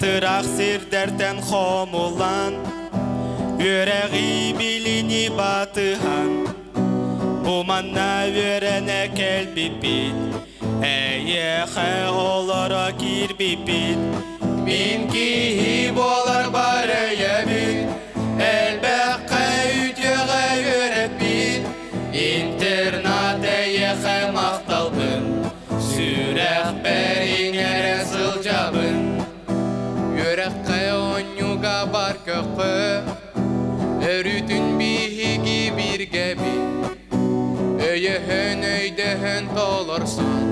Ыраах сирдэртэн хомуллан, үөрэҕи билини батыһан, бу манна үөрэнэ кэлбиппит, эйиэхэ олоро киирбиппит. Мин киһи буолар бар өйөбүт, элбэххэ үтүөҕэ үөрэппит, интернат эйиэхэ махталбын, сүрэхпэр иҥэрэ сылдьабын. Үөрэххэ оонньууга бар көххө, өрүүтүн биһиги бииргэбит. Өйөһөн өйдөһөн толорсон,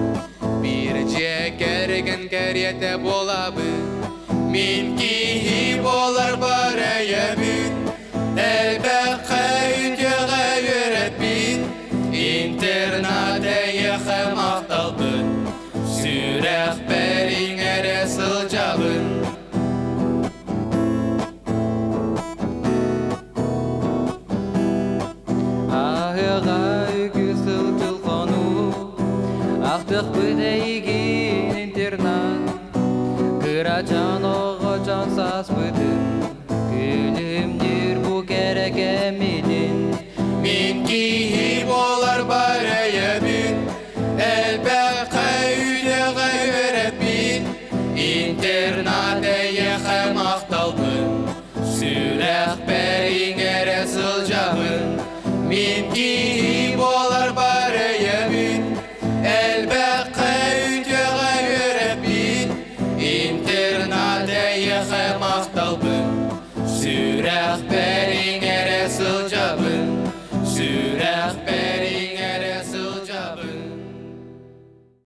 биир дьиэ кэргэн кэриэтэ буолабыт. Мин киһи буолар бар өйөбүт, элбэххэ үтүөҕэ үөрэппит, интернат эйиэхэ махталбын, сүрэхпэр иҥэрэ сылдьабын. Аһыаҕа үгүс сыл хонуу, ахтыахпыт эйигин интернат. Кырачаан оҕочон сааспытын, күлүмнүүр бу кэрэ кэммитин. Мин киһи буолар бар өйөбүт, элбэххэ үтүөҕэ үөрэппит, интернат эйиэхэ махталбын, сүрэхпэр иҥэрэ сылдьабын. Мин киһи